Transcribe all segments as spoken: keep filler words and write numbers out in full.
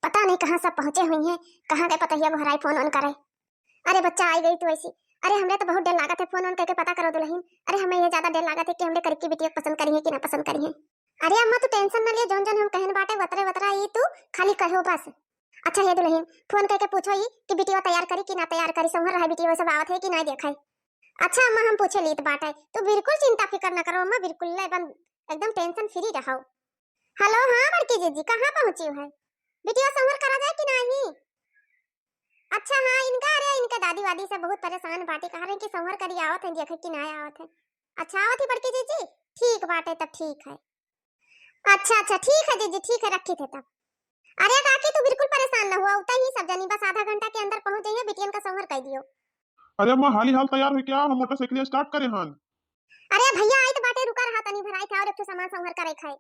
पता नहीं कहाँ सब पहुँचे हुई हैं, कहाँ गए पतोहिया गोहराई फोन ओन करे। अरे बच्चा, आई गई तू ऐसी। अरे हमरे तो बहुत डर लागत है, फोन ओन करके पता करो दुलहिन। अरे हमें ये ज्यादा डर लागत है कि हमरे करिकी बिटिया पसंद करी है कि ना पसंद करी है। अरे अम्मा तू tension न लियो, जौन जौन हम कहन बाटे वतरे वतरा ई तू खाली कहो बस। अच्छा हे दुलहिन, फोन करके पूछो ई कि बिटिया तैयार करी कि ना तैयार करी, संभर रहा बिटिया वैसे आवत है कि ना देखाई। अच्छा अम्मा हम पूछे लीत बाटे, तू बिल्कुल चिंता फिकर न करो अम्मा, बिल्कुल एकदम एकदम tension free रहो। हेलो, हाँ बड़की जीजी, कहाँ पहुँची है? बिटिया संभर करा जाए कि नहीं? अच्छा हाँ, इनका, अरे इनके दादी वादी से बहुत परेशान बाटी, कह रहे कि संभर करी आवत है, देखे कि ना आवत है। अच्छा आवत ही बड़की जीजी, ठीक बाटे तब ठीक है। अच्छा अच्छा ठीक है जीजी, ठीक है, रखी थे तब। अरे काकी तू बिल्कुल परेशान न हुआ, उतना ही सब जनी बस आधा घंटा के अंदर पहुँच जाइए, बिटियन का संभर कर दियो। अरे अम्मा हाली हाल तैयार हुई क्या, हम मोटरसाइकिल start करे हन। अरे भैया आई तो बाटे, रुका रहा तनी भराई था और एक ठो सामान संभर करे खाए।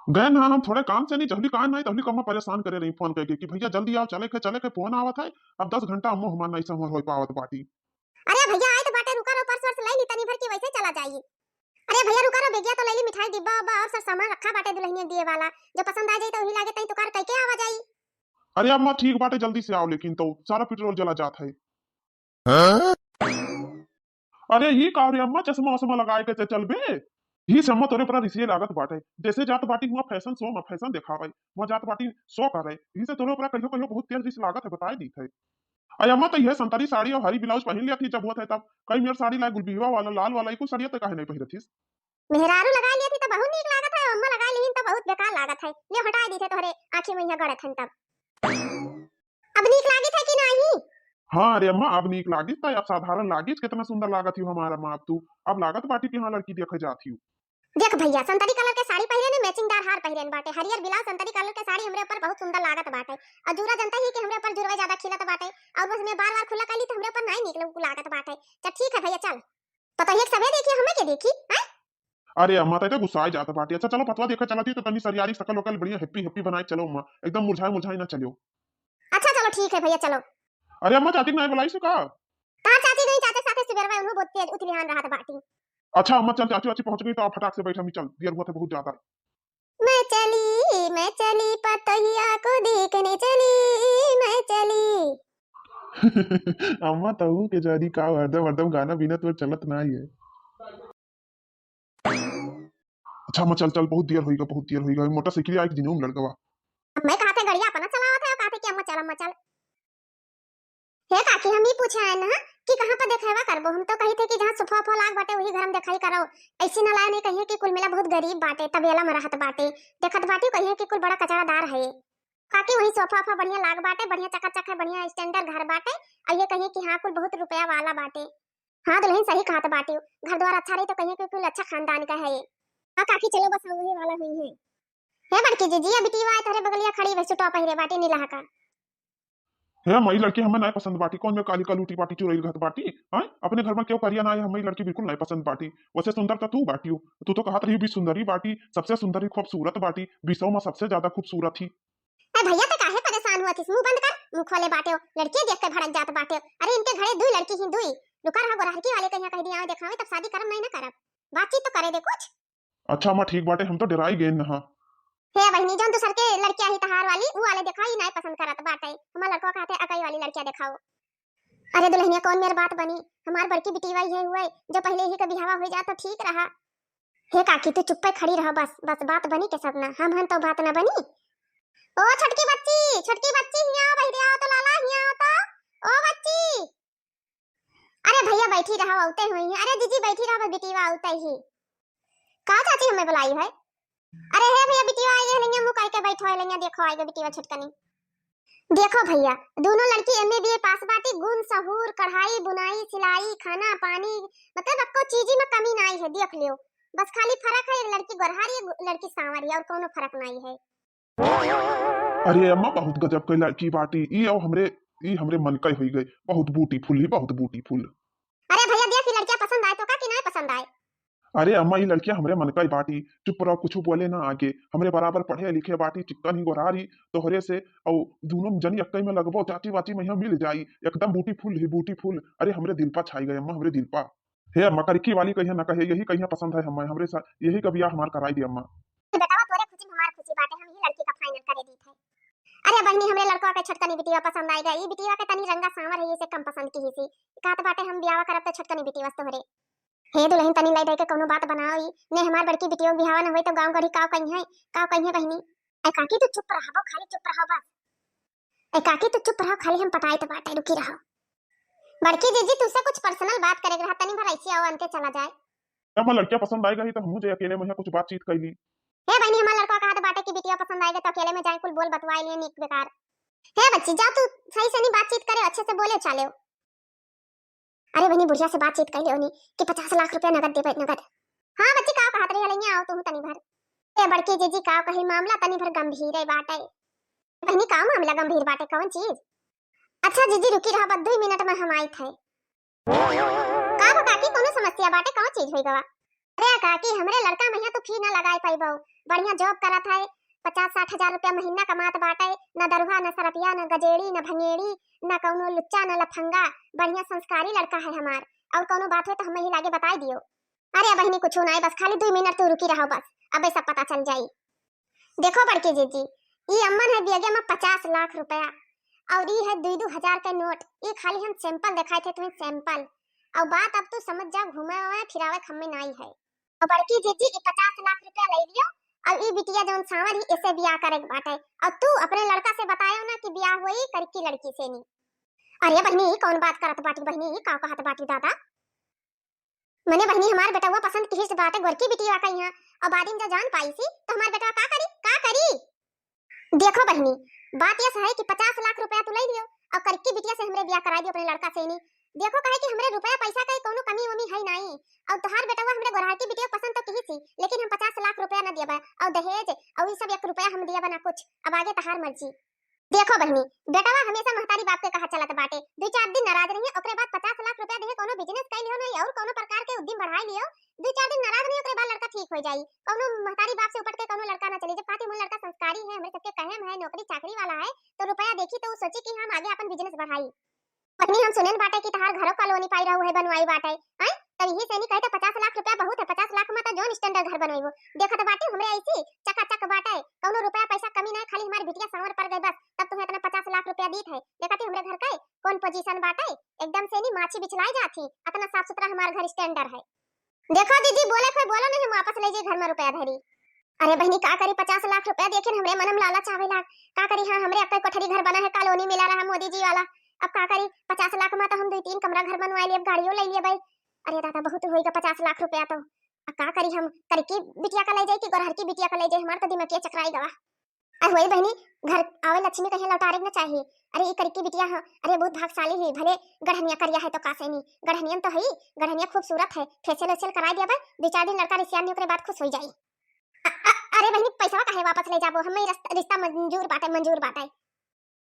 गए ना हम थोड़े काम से नहीं, जहली काम नहीं तहली कम्मा परेशान करे रही फोन करके कि भैया जल्दी आओ, चले के चले के फोन आवत है। अब दस घंटा अम्मो हमार नहीं संभर हो पावत बाटी। अरे भैया आई तो बाटे, रुका रहो, पर्स वर्स ले ली तनी भर के वैसे चला जाइए। अरे भैया रुका रहो, बेगिया तो ले ली, मिठाई डिब्बा उब्बा और सब सामान रखा बाटे दुल्हनिया दिए वाला, जो पसंद आ जाई तो वही लागे तई तो कार कह के आवा जाई। अरे अम्मा ठीक बाटे, जल्दी से आओ, लेकिन तो सारा पेट्रोल जला जात है। हाँ? अरे ई का रे अम्मा, चश्मा वश्मा लगाए के ते चलबे? ही से अम्मा तोरे पर रिसिए लागत बाटे। जैसे जात बाटी हुआ फैशन शो में फैशन देखावे, वहाँ जात बाटी शो करे। ही से तोरे पर कहियो कहियो बहुत तेज रिस लागत है, बताए दीत है। अरे अम्मा तो यह संतरी साड़ी और हरी ब्लाउज पहन लिया थी जब हुआ था तब। कई मेर साड़ी लाए गुलबिहवा वाला, लाल वाला, ई कुल साड़िया ते काहे नहीं पहिरत हिस? मेहरारू लगाए लिया थी तो बहुत नीक लागत है, अम्मा लगाए लिहिन तो बहुत बेकार लागत है। ले हटाए दी थे तोहरे आँखी में यहाँ गड़त हन तब। अब नीक लागित है कि नाही? हाँ रे अम्मा, अब नीक लागित है, अब साधारण लागित, कितना सुंदर लागत ही हमारा अम्मा अब तू। अब लागत बाटी कि हाँ लड़की देखे जात ही। देख भैया, संतरी कलर के साड़ी पहिरे ने, मैचिंगदार हार पहिरे ने बाटे, हरियर ब्लाउज, संतरी कलर के साड़ी हमरे ऊपर बहुत सुंदर लागत बाटे। और जूरा जनता ही कि हमरे ऊपर जुरवा ज्यादा खिलत बाटे, और वो हमें बार बार खुला कली तो हमरे ऊपर नाही नीक लग-, लागत बाटे। चल ठीक है भैया, चल। पता ही एक सबे देखी, हमें के देखी, हैं? अरे अम्मा, तै तो गुस्साए जात बाटी। अच्छा चलो फतवा देखे चलत ही तो तनी सरियारी सकल वकल बढ़िया happy happy बनाए चलो अम्मा, एकदम मुरझाए मुरझाए ना चलियो। अच्छा चलो ठीक है भैया, चलो। अरे अम्मा, चाची के नाई बुलाई सु का? तार चाची गई चाचा साथे सुबेरवा, उन्हों बहुत तेज उतलिहान रहत बाटी। अच्छा अम्मा, चल चाची वाची पहुँच गई तो आप फटाक से बैठ, हम ही चल, देर हुआ थे बहुत ज्यादा। मैं चली, मैं चली पतोहिया को देखने चली, मैं चली। अम्मा तहू के जानी का हरदम हरदम गाना बिना तो चलत ना ही है। अच्छा अम्मा चल चल, बहुत देर होइगा, बहुत देर होइगा, मोटरसाइकिल आए के जिन्हों लड़कवा। मैं कहा थे गड़िया अपना चलावत है, कहा थे कि अम्मा चल, अम्मा चल। हे काकी, हम ई पूछे आए ना कि कहाँ पर देखावा करबो, हम तो कही थे कि जहाँ सोफा ओफा लाग बाटे वही घर में देखाई करो। ऐसी ना लाए नहीं कहिए कि कुल मिला बहुत गरीब बाटे, तबेला में रहत बाटे, देखत बाटी कहिए कि कुल बड़ा कचरादार है। काकी वही सोफा ओफा बढ़िया लाग बाटे, बढ़िया चकाचक है, बढ़िया standard घर बाटे, और ये कहिए कि हाँ कुल बहुत रुपया वाला बाटे। हाँ दुल्हन सही कहत बाटी, घर द्वार अच्छा रही तो कहिए कि कुल अच्छा खानदान का है। हाँ काकी चलो बस वही वाला हुई है। हे बड़की जीजी, ये बिटिया आए तोहरे बगलिया खड़ी बस, सुटवा पहिरे बाटी नीला का। हे माई, लड़की हमें नाय पसंद बाटी, कौन में काली कलूटी बाटी, चुरैल घत बाटी, हैं? अपने घर में क्यों करिया ना है, हमें लड़की बिल्कुल नाय पसंद बाटी। वैसे सुंदर तो तू बाटियो, तू तो कहत रही भी सुंदरी बाटी, सबसे सुंदरी खूबसूरत बाटी, बीसों में सबसे ज्यादा खूबसूरत ही। ए भैया, ते काहे परेशान हुआ थिस? मुंह बंद कर, मुंह खोले बाटे हो, लड़की देख के भड़क जात बाटे हो। अरे इनके घरे दुई लड़की ही दुई, रुका रहा गोरहरकी वाले के यहाँ कह दिया, आवे देखावे तब शादी करम नहीं ना करब, बातचीत तो करे दे कुछ। अच्छा अम्मा, ठीक बाटे, हम तो डेराई गए न हा। हे बहिनी, जौन दूसर के लड़किया ही तहार वाली, ऊ वाले देखा, ई नाय पसंद करत बाटे। हमार लड़कवा कहते, "अकई वाली लड़किया देखाओ।" अरे दुल्हनिया, कौन मेर बात बनी? हमार बड़की बिटिया ये हुए, जो पहले ही का बिहावा हो जात तो ठीक रहा। हे काकी, तू चुप्पे खड़ी रह, बस, बस बात बनी के सब ना, हम हन तो बात ना बनी। ओ छोटकी बच्ची, छोटकी बच्ची, हियाँ आओ, बहिरे आओ तो लाला, हियाँ आओ तो। ओ बच्ची, अरे भैया बैठी रहो, औते हुई हैं। अरे जीजी बैठी रहो, बिटिया औते ही। का चाची हमें बुलाई है? अरे हे भैया, बिटिया आई है, लइया मुँह करके बैठो है, लइया देखो आई गई बिटिया छुटकनी। देखो भैया, दोनों लड़की एमए बीए पास बाटी, गुण सहूर, कढ़ाई, बुनाई, सिलाई, खाना, पानी, मतलब अक्को चीजी में कमी नाई है, देख लियो। बस खाली फर्क है, एक लड़की गोरहारी, एक लड़की सांवरी, और कोनो फर्क नाई है। अरे अम्मा, बहुत गजब के लड़की बाटी। ई अब हमरे, ई हमरे मन का होई गई। बहुत beautiful ही, बहुत beautiful। अरे भैया, देख, ई लड़किया पसंद आए तो का कि नाय पसंद आए? अरे अम्मा, ई लड़किया हमरे मन का ही बाटी। चुप रहो, कुछ बोले ना आगे। हमरे बराबर पढ़े लिखे बाटी, चिक्कन ही गोरारी तोहरे से। और दोनों जनी अक्कई में लगबो, चाची वाची में यहाँ मिल जाई। एकदम beautiful ही beautiful। अरे हमरे दिल पा छाई गए अम्मा, हमरे दिल पा। हे अम्मा, करकी वाली कहिया ना कहे, यही कहिया पसंद है हमें, हमरे साथ यही का बियाह हमार कराई दे अम्मा। बेटावा, तोरे खुशी में हमार खुशी बाटे, हम ही लड़की का final करे दीत है। अरे बहिनी, हमरे लड़कवा के छोटकनी बिटिया पसंद आइ गई। ई बिटिया के तनी रंगा सांवर है, इसे कम पसंद किहिस। कहत बाटे हम बियाह करब त छोटकनी बिटिया से तोहरे। हे दुलहिन, तनी लइ दइ के कउनो बात बनाओ। ई ने हमार बड़की बिटिया के बियाह न होई त गाँव गढ़ी काव कहिहैं, काव कहिहैं बहिनी। ए काकी, तू चुप रहो, खाली चुप रहो बस। ए काकी, तू चुप रहो, खाली हम पटाइत बाटे, रुकी रहो। बड़की जीजी, तुझसे कुछ personal बात करे के रहा, तनी भर ऐसी आओ, अंते चला जाए। जब हमार लड़किया पसंद आइ गई त हमहू जे अकेले में कुछ बातचीत कइली। हे बहिनी, हमार लड़का कहत बाटे कि बिटिया पसंद आइ गई त अकेले में जाए, कुल बोल बतवाइ लिए नीक बेकार। हे बच्ची, जाओ तू सही से नहीं बातचीत करे, अच्छे से बोले चाले। अरे बहिनी, बुढ़िया से बातचीत कइले ओनी कि पचास लाख रुपया नगद देबे, नगद। हाँ बच्ची, का कहत रही हलैया, आओ तुहू तनी भर। ए बड़की जीजी, का कही, मामला तनी भर गंभीर है बाटे। बहिनी, का मामला गंभीर बाटे, कौन चीज? अच्छा जीजी, रुकी रहा, बस दुई मिनट में हम आइत है। का हो काकी, कौनो समस्या बाटे, कौन चीज होई गवा? अरे काकी, हमरे लड़का महिया तू fee ना लगाए पाइबो, बढ़िया job करत है, पचास साठ हजार रुपया महीना कमात बाटे, न दरुहा, न सरपिया, न गजेड़ी, न भंगेड़ी, न कौनो लुच्चा, न लफंगा, बढ़िया संस्कारी लड़का है हमार। और कौनो बात हो तो हम ही लागे बताई दियो। अरे बहिनी, कुछ ना है, बस खाली दुई मिनट तू रुकी रहो बस, अबे सब पता चल जाई। देखो बड़की जीजी, ई अम्मन है बियगे में पचास लाख रुपया और ई है दुई दो हजार के नोट। ई खाली हम sample देखाए थे तुम्हें, sample। और बात अब तू समझ जा, घुमावे फिरावे खम्मे नाई है। और बड़की जीजी, ई पचास लाख रुपया ले लियो और ई बिटिया जौन सांवर ही, इसे बियाह करे के बाटे। और तू अपने लड़का से बतायो ना कि बियाह होई करकी लड़की से नी। अरे बहिनी, ई कौन बात करत बाटी बहिनी, ई का कहत बाटी दादा? मने बहिनी, हमार बेटवा पसंद किहिस बाटे गोरकी बिटिया का यहाँ, और बादिन जो जान पाइसी तो हमार बेटवा का करी, का करी? देखो बहिनी, बात यह है कि पचास लाख रुपया तू ले लियो और करकी बिटिया से हमरे बियाह कराई दियो अपने लड़का से ही। देखो, कहे कि हमरे रुपया पैसा का कौनो कमी वमी है नहीं, और तोहार बेटवा हमरे गोरकी बिटिया पसंद तो किहिस ही, लेकिन हम पचास लाख रुपया न दिया बा, और दहेज और ई सब एक रुपया हम दिया बा ना कुछ। अब आगे तोहार मर्जी। देखो बहिनी, बेटवा हमेशा महतारी बाप के कहा चलत बाटे। दुई चार दिन नाराज रही, ओकरे बाद पचास लाख रुपया देहे कौनो business कइ लियो नहीं और कौनो प्रकार के उद्यम बढ़ाई लियो। दुई चार दिन नाराज रही, ओकरे बाद लड़का ठीक हो जाई। कौनो महतारी बाप से उपट के कौनो लड़का ना चली। जब खातिर मोर लड़का संस्कारी है, हमरे सबके कहे में है, नौकरी चाकरी वाला है, तो रुपया देखी तो उ सोची कि हम आगे अपन business बढ़ाई। बहिनी, हम सुनेन बाटे कि तहार घरो कॉलोनी पाई रहू है, बनवाई बाटे, हैं? तब यही से नहीं कहे तो पचास लाख रुपया बहुत है, पचास लाख में तो जौन standard घर बनवाइबो। देखत बाटे हमरे ऐसी चकाचक बाटे, कौनो रुपया पैसा कमी नहीं, खाली हमार बिटिया सांवर पर गई बस, तब तुम्हें इतना पचास लाख रुपया दीत है। देखत ही हमरे घर के कौन position बाटे, एकदम से नहीं माछी बिछलाई जात ही, इतना साफ सुथरा हमार घर standard है। देखो दीदी, बोले कोई बोलो नहीं, हम वापस ले जाई घर में रुपया धरी। अरे बहिनी, का करी, पचास लाख रुपया देखे न हमरे मन में लालच आवे लाग। का करी, हाँ, हमरे अक्का कोठरी घर बना है, कॉलोनी मिला रहा मोदी जी वाला। अब का करी, पचास लाख में तो हम दुई तीन कमरा घर बनवाए लिए, गाड़ियों ले लिए भाई। अरे दादा, बहुत होइगा पचास लाख रुपया तो। अब का करी, हम करकी बिटिया का ले जाई कि गोरहर की बिटिया का ले जाई, हमार तो दिमाग के चकराई गवा। अरे वही बहिनी, घर आवे लक्ष्मी कहे लौटारे के न चाही। अरे ई करकी बिटिया ह, अरे बहुत भागशाली ही, भले गढ़निया करिया है तो कासे नी, गढ़नियन तो हई, गढ़निया खूबसूरत है, facial वेशियल कराई दिया बा, दुई चार दिन लड़का रिसियान नहीं ओकरे बाद खुश हो जाई। अ-, अ-, अरे बहिनी, पैसवा काहे वापस ले जाबो, हमें ई रस-, रिश्ता मंजूर बाटे, मंजूर बाटे।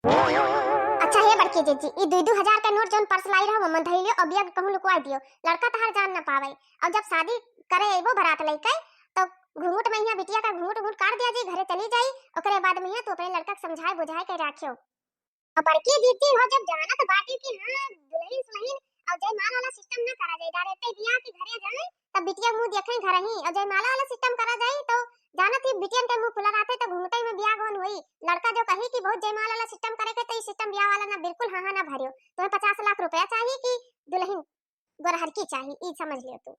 अच्छा हे बड़की जीजी, ई दुई दुई हजार का नोट जौन पर्स लाई रहो, मम्मन धई लियो, अब बिया कहूँ लुकवाई दियो, लड़का तहार जान न पावे। और जब शादी करे अइबो बारात लइके, तो घूंघट में यहाँ बिटिया का घूंघट घूंघट काट दिया जी, घरे चली जाई। ओकरे बाद में यहाँ तू अपने लड़का के समझाए बुझाए के राखियो। और बड़की जीजी हो जब जानत बाटी कि हाँ, दुल्हन सुलहिन और जयमाल वाला system ना करा जाए, direct बियाह के घरे जाए, तब बिटिया मुंह देखे घर ही, और जयमाला वाला system करा जाए तो जानत ही बिटियन के मुंह खुला रहते तो घूंघटे में बियाह गौन होई। लड़का जो कही कि बहुत जयमाल वाला system करे के, तो ई system बियाह वाला ना, बिल्कुल हाँ हाँ ना भरियो। तुम्हें पचास लाख रुपया चाहिए कि दुल्हन गोरहर की चाहिए, ई समझ लियो तू।